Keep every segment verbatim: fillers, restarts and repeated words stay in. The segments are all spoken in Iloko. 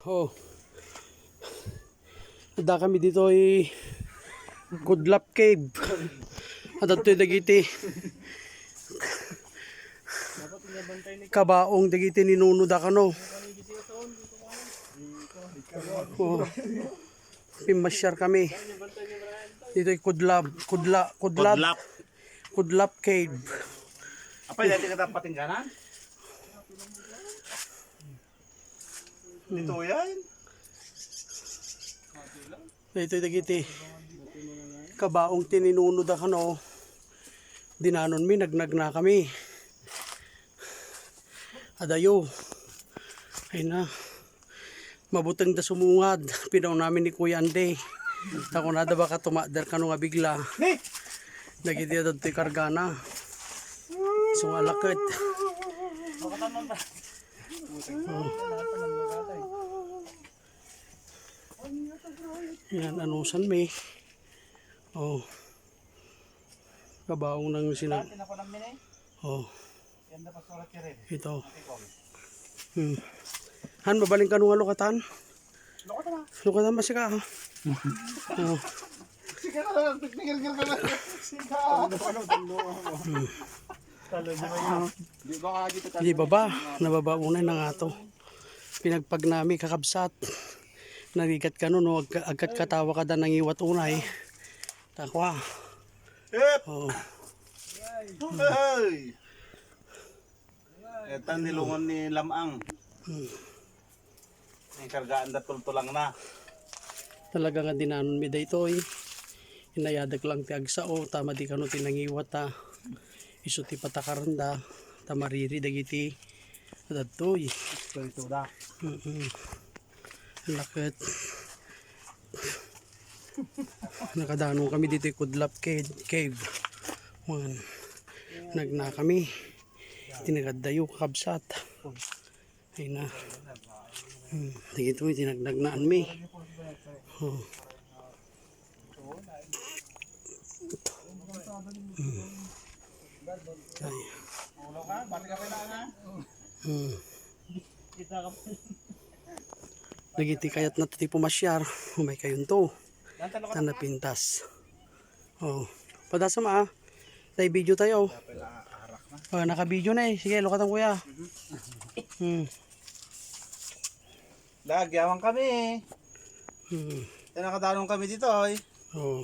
Oh. Adda kami ditoy Kudlap Cave. Adda ditoy dagiti kabaong dagiti ninuno da kano. Oh. Pimmasyar kami. Ditoy Kudlap, Kudla, Kudlap, Kudlap. Kudlap Cave. Apay, dati ka dapat tingganan? Ito yan. Daytoy dagiti kabaong ti ninuno da kano. Dinanon mi, nagnagna kami. Adayo. Ay na. Mabuteng da sumungad. Pinaw namin ni Kuya Andy. Ta kunada baka tumakder kano nga bigla. Dagiti adda ditoy kargana. Sungalaket. Oh. Yan, anusan mi. Oh. Kabaong nang sina-, oh. Ito. Hmm. Han, mabalin kano nga lukatan? Lukatan, masika, ha? Oh. Sige na lang, tigpigil ka na. Sige. Hmm. Di ba, nababa unay na nga to. Pinagpag nami, kakabsat. Narigat kano, no? Agka-, agkatkatawa kada nangiwat unay. Takwa. Hep! Oh. Hey! Etan nilungon ni Lamang. Hmm. Ang kargaan da tultulang na. Talaga nga dinanon mi daytoy. Inayadek lang ti agsao, ta madi kano ti nangiwat, ta isu ti patakaranda, ta mariri dagiti adadtoy. Ito, ito da. Mm-mm. Laket. Nakadanon kami ditoy Kudlap Cave. Cave. Wan. Nagna kami. Tinagad dayo, kakabsat. Ay na. Hmm. Dagito, tinagnagnaan mi. Oh. Hmm. Ay. Hmm. Dagiti kayatna ti pumasyar, umay kayonto. Ta napintas. Oh. Padasam, ah. Tay video tayo. Oh, naka-video na eh. Sige, lukatan, kuya. Hmm. Lagi, awan kami. Hmm. Kaya nakadanon kami dito, oy. Oh.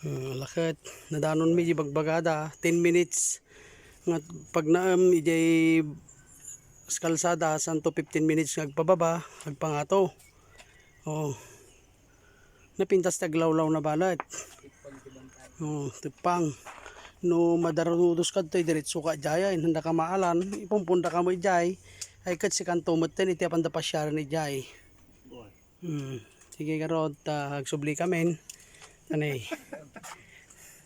Hmm, laket. Nadanon mi di bagbagada. Ten minutes. Nga pagnaem, ijay kalsada, santo fifteen minutes nga agpababa, agpangato. Oh. Napintas ti aglawlaw na balet. Oh, teppang. No madarudos kadto, diretso ka idiay, ay, nanda ka maalan, ipumpunda ka mo idiay, ay ket sikanto metten iti apanda pasiaren idiay. Hmm. Sige, garud, ta agsubli kamin. Anay.